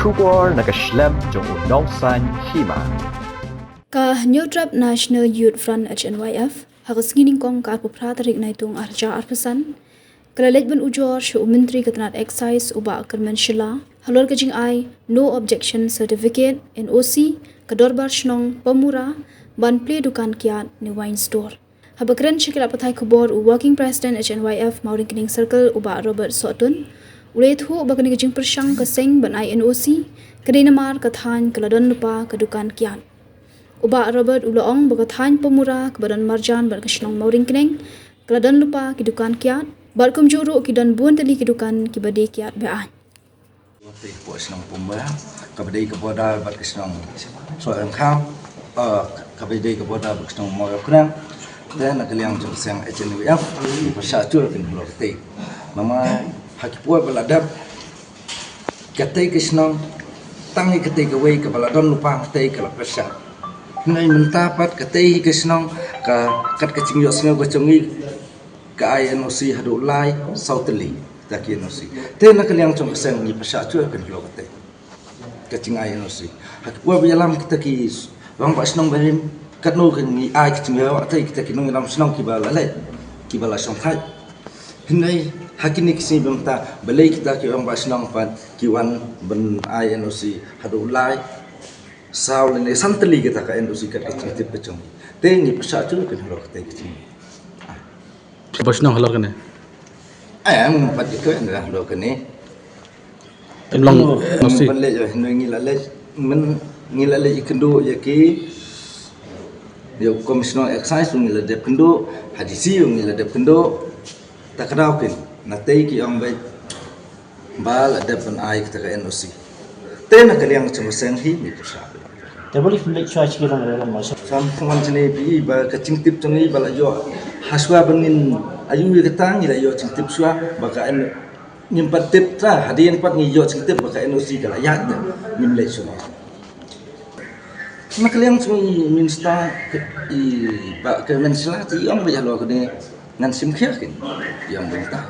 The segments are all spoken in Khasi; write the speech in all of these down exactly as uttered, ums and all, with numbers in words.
Khubor na ka shlem jong u nongsan hima. Ka Hynñiewtrep National Youth Front, H N Y F, ha ka sngi nyngkong ka arphew phra tarik Naitung arhajar arphew san, ka la leit ban ujor sha u Myntri ka tnat Excise u Bah Kyrmen Shylla halor ka jingai No Objection Certificate, N O C, ka Dorbar Shnong Pamura ban plie dukan kiad ne wine store. Haba kren sha ki lad pathai khubor u Working President H N Y F Mawryngkneng Circle u Bah Robert Sohtun u la ïathuh ba kane ka jingpyrshang ka seng ban ai N O C ka dei namar ka thaiñ ka la don lypa ka dukan kiad. U Bah Robert u la ong ba ka thaiñ Pamura kaba don marjan bad ka shnong Mawryngkneng ka la don lypa ki dukan kiad bad kumjuh ruh ki don bun tylli ki dukan kiba die kiad be-aiñ. Te ka shnong Pamura kaba dei ka border bad ka shnong Sohryngkham, eh, kaba dei ka border bad ka shnong Mawryngkneng. Te na ka liang jong ka seng H N Y F ngi pyrshah jur kin halor kata. Namar ha ki por ba la dep katei ka shnong tang ïa katei kawei kaba la don lypa katei ka la pyrshah. Hynrei mynta pat katei ka shnong ka kat ka jingïohsngew ka jong ngi ka ai N O C haduh lai saw tylli kita ki N O C. Te na ka liang jong ka seng ngi pyrshah jur kin halor katei ka jingai N O C. Ha ki por ba ïalam kita ki rangbah shnong barim katno ka ngi ai ka jingïaroh katei kita ki nongïalam shnong kiba la leit kiba la shongthait. Hynrei ha kine ki sngi ba mynta balei kita ki rangbah shnong pat ki wan ban ai N O C haduh lai saw lane san tylli kita ka N O C kat ka jingtip ka jong ngi. Te ngi pyrshah jur kin halor katei ka jingmih. Ba shnong halor kane. Ai, ngam pat ïa kren halor kane. Em long N O C. Ban leit, eh, ngi la leit, men ngi la leit ïakynduh ïa ki, ïa u Commissioner Excise ngi la dep kynduh, ha D C ngi la dep kynduh. Ta ka daw kin, na tei ki ong beit ba la dep ban ai kita ka N O C. Te na ka liang jong ka seng hi ngi pyrshah. Te balei phi leit shuwa sha ki nongïalam ma sha. Sam pynwan jane phi ba ka jingtip jong ngi ba la ïoh. Hashwa ban ngin ïoh ïa kata ngi la ïoh jingtip shuwa ba ka N-, ngim pat tip ta, hadien pat ngi ïoh jingtip ba ka N O C ka la ïaid te ngim leit shuwa. Na ka liang jong i minister ka, i Bah Kyrmen Shylla te i ong ba ïa halor kane ngan shim khia kin. I ong ba mynta.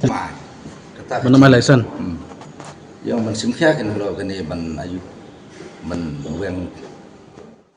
Ba kata ban ai license. Hmm. I ong ban shim khia kin halor kane ban ayu ban weng